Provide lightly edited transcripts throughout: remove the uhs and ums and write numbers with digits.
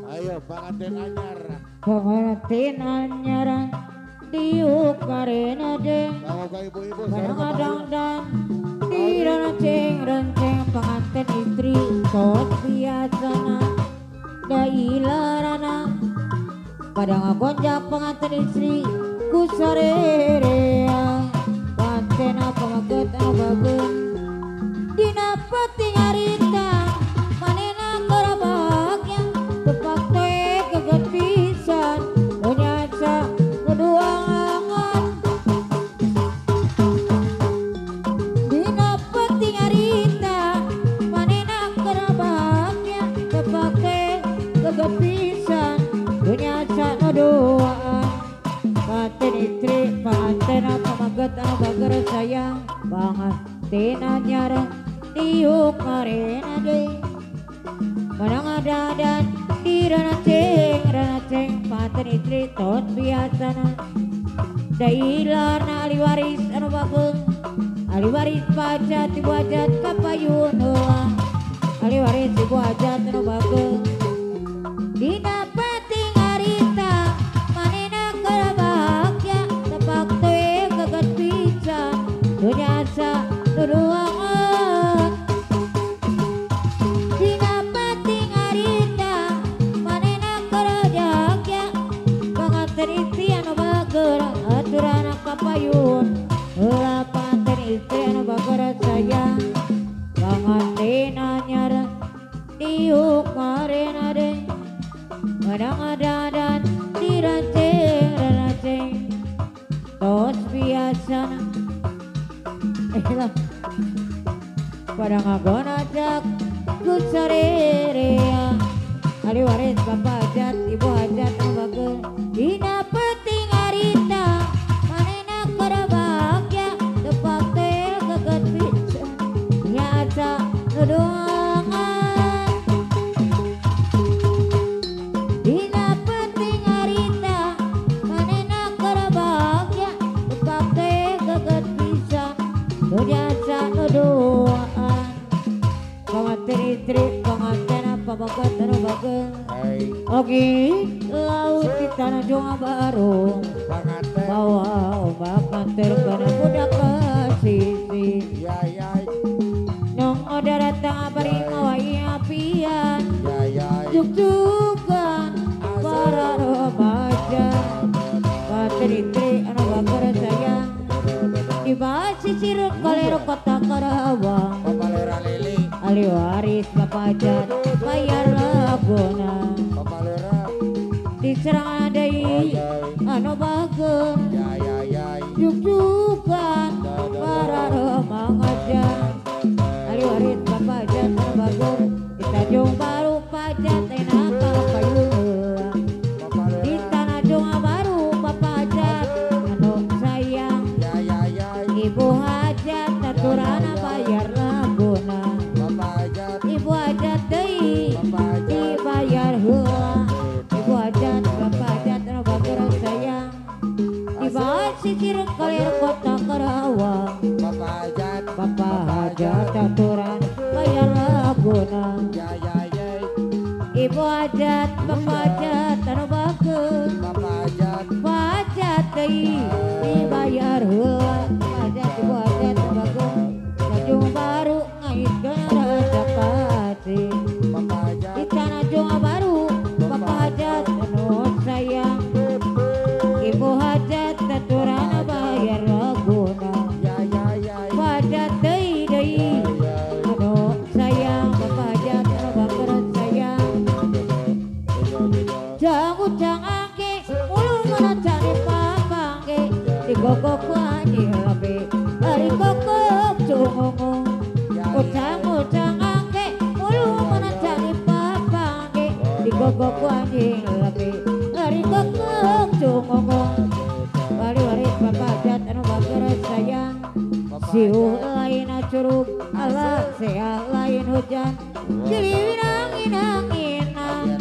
Ayo pengantin anyar. Pengantin anyar diuk karena deng. Ibu-ibu kadang-kadang di renceng-renceng pengantin istri tos biasana dailarana. Pada ngagonjak pengantin istri ku sarerea. Pengantin apa maget abageun dina peuting harita manehna keur bahagia tepak teh geget pisan nyasa nuduangan. Dina peuting harita manehna keur bahagia tepak teh geget pisan nyasa nuduaan. Pengantin istri pengantin apa maget abager sayang pengantin anyar diuk karena deui menang ada dan di ranaceng ranaceng pengantin istri tot biasana dailarna ahli waris anu bageung ahli waris pajat ibu hajat kapayun heula ahli waris ibu hajat anu bageung dina peuting harita manehna keur bahagia tepak teh geget pisan nyasa nuduangan. Dina peuting harita manehna keur bahagia pengantin istri anu bager aturana kapayun heula pengantin istri anu bager sayang pengantin anyar diuk marena deui menang ada dan di ranceng ranceng tos biasana lah pada ngagonajak ku sarerea ahli waris bapak hajat ibu hajat anu bager dina peuting harita manehna keur bahagia tepak teh geget pisan nyasa nuduangan. Dina peuting harita manehna keur bahagia tepak teh geget pisan nyasa nuduaan. Pengantin istri pengantin apa baget anu bager ogi laut di tanah Jawa Baru bawa ombak nganter kana budak ke sisi nong daratang abari mawai apian juk-jukan para remaja. Pengantin istri anu bager sayang di basisir kaler kota Karawang ahli waris bapak hajat bayar lagona diserang deui anu bager juk-jukan para remaja ahli waris bapak hajat anu bager di Tanjung Baru pajat enak kapayun di Tanjung Baru bapak hajat anu sayang ibu hajat aturana bayar lagona ibu hajat deui dibayar heula ibu hajat bapak hajat anu bager sayang di basisir kaler kota Karawang bapak hajat aturan bayar lagona ibu hajat bapak hajat anu bager pajat deui dibayar heula pajat ibu hajat anu bager Tanjung Baru ngaitkeun rasa kasih di Tanjung Baru bapak hajat anu sayang ibu hajat aturana bayar laguna pajat deui deui anu sayang bapak hajat anu bager sayang jang angke ulung mana cari papangke digogok ku anjing lebe ari gogok cungungung ucang-ucang angke ulung mana cari papangke digogok ku anjing lebe ari gogok cungungung ahli waris bapak hajat anu bager sayang siuh lain curug ala sea lain hujan ciliwinang anginan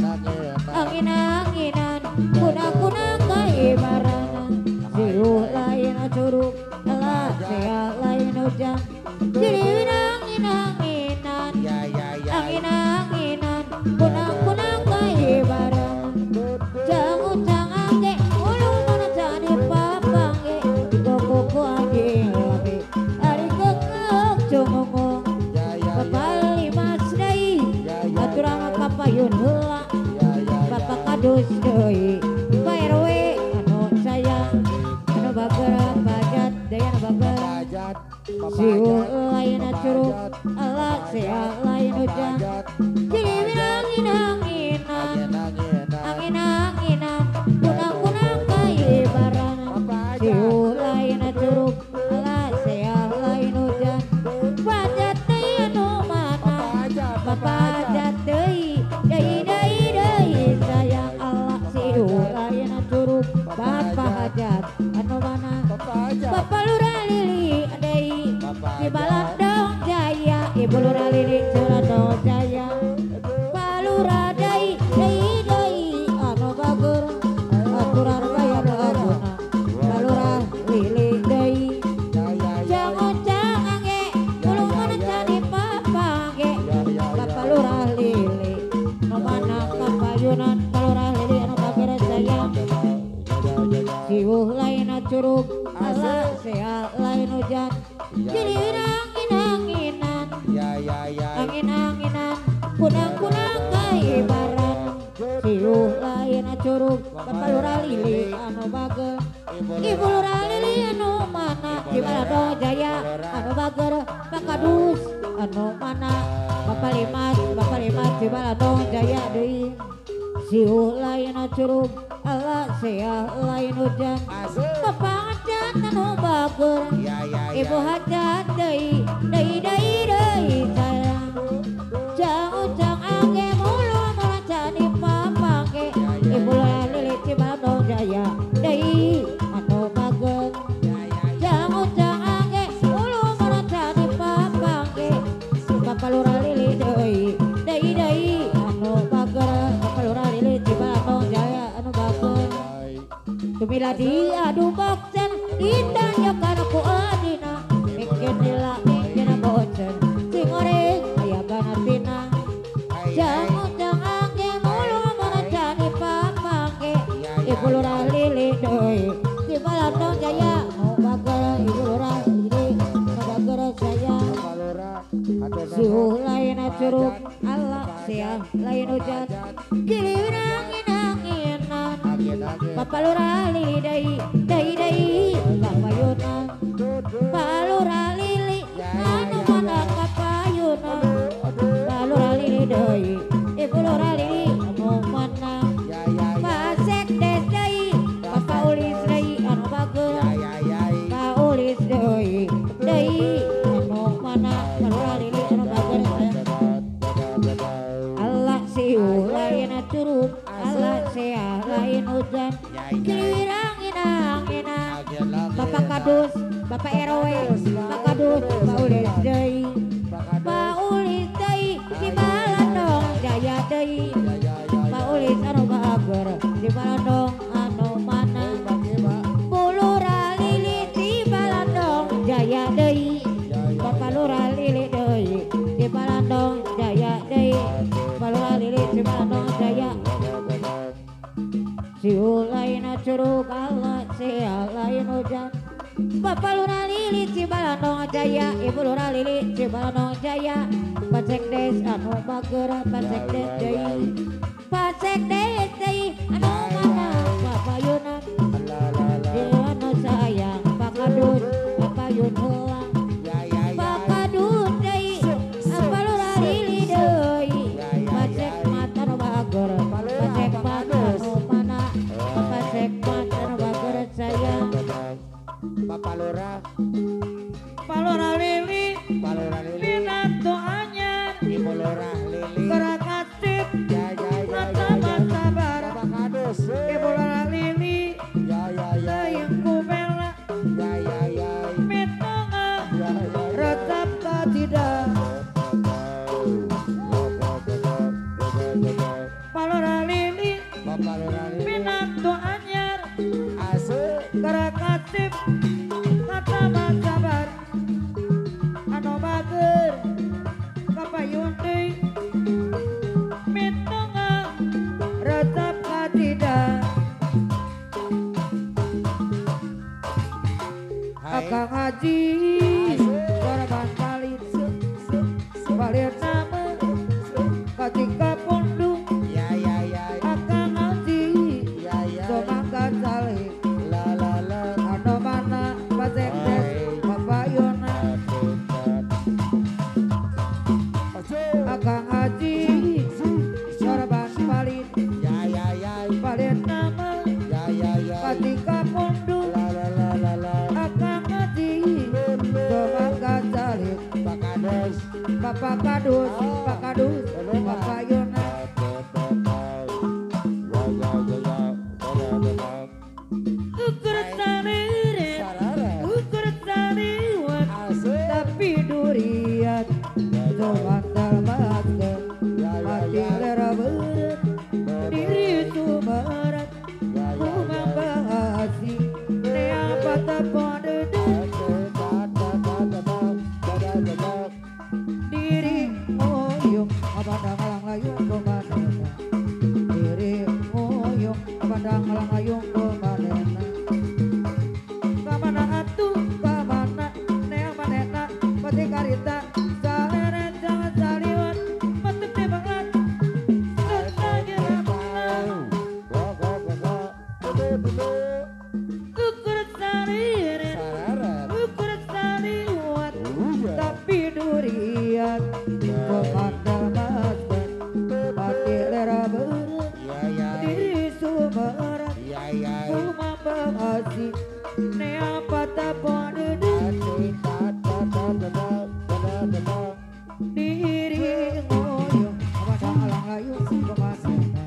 angin-anginan kuna-kuna kaibarana siuh lain curug ala sea lain hujan ciliwinang anginan angin-anginan kapayun heula Bapak Kadus deui Pak RW anu sayang anu bager pajat deui anu bager siu lain curug Allah sea lain hujan jadi angin-anginan angin-anginan kunang-kunang kaibaran siu lain curug Allah sea lain hujan pajat deui anu mana pajat deui deui deui deui sayang Allah siu lain curug Bapak hajat anu mana Bapak Lurah Lili deui di Balandong Jaya Ibu Lurah Lili Balandong Jaya Pak Lurah deui deui deui anu bager aturan kaya baguna Pak Lurah Lili deui jangan angge mulung mana cari papangge Bapak Lurah Lili nu mana kapayunan Pak Lurah Lili anu bager sayang siwuh lain curug Allah sea lain hujan jadi angin-anginan angin-anginan kunang-kunang kaibaran siwuh lain curug Bapak Lurah Lili anu bager Ibu Lurah Lili anu mana di Balandong Jaya anu bager Pak Kadus anu mana Bapak Limas di Balandong Jaya deui siwuh lain curug Allah sea lain hujan Bapak hajat anu bager Ibu hajat deui deui deui deui sayang jang angge mulu maracani papangge Ibu Lurah Lili Cibalandong Jaya deui anu bager jang angge mulu maracani papangge Bapak Lurah Lili deui deui deui anu bager Bapak Lurah Lili Cibalandong Jaya anu bager Tumila diadu boksen ditanyakan ku adina engken dila engken bocen sing aya ganatina jang angge mulu maracani papangge Ibu Lurah Lili deui di Balandong Jaya nu bager Ibu Lurah Lili nu bager sayang siuh lain curug Allah sea lain hujan giliran angin-anginan Bapak Lurah Lili deui deui deui kapayunan Pak Lurah Lili anu mana kapayunan Pak Lurah Lili deui Ibu Lurah Lili anu mana Pak Sekdes deui Bapak Ulis deui anu bager Pak Ulis deui deui anu mana Pak Lurah Lili anu bager Allah siuh lain curug Allah sea lain hujan angin-anginan Bapak Kadus Bapak RW Pak Kadus Pak Ulis deui Pak Ulis deui di Balandong Jaya deui Pak Ulis anu bager di Balandong anu mana Bu Lurah Lili di Balandong Jaya deui Bapak Lurah Lili deui di Balandong Jaya deui Bapak Lurah Lili di Balandong Jaya siuh lain curug Allah sea lain hujan Bapak Lurah Lili Cibalandong Jaya Ibu Lurah Lili Cibalandong Jaya Pak Sekdes anu bager Pak Sekdes deui Pak Sekdes deui anu mana Papayunan anu sayang Pak Kadus Papayun heula Pak Kadus deui Bapak Lurah Lili deui Pak Sekmat anu bager Pak Sekmat anu mana Bapak Sekmat anu bager sayang Bapak Lurah Pak Lurah Lili Pak Lurah Lili minantu anyar Ibu Lurah Lili gerak aktif ya ya ya mata sabar Bapak Kadus Ibu Lurah Lili ya ya ya teuing ku bela ya ya ya mitonga ya ya retap tidak Pak Lurah Lili Bapak Lurah Lili minantu anyar asik gerak aktif mata sabar anu bager kapayun deui mitonga retap tidak Akang Haji korban palit palit nama ketika pundung Selera beureut diri sumerat kumambasi nea patapon deudeuh diri ngoyong abadang alang layung kumanena diri ngoyong abadang alang layung kumanena kamana atuh kamana nea manena pati karita saleren jangan saliwat metep di banget ukur saliren ukur saliwat tapi durian komandal mas pati lera beureut diri sumerat kumambasi nea patapon deudeuh diri ngoyong abadang alang layung kumanena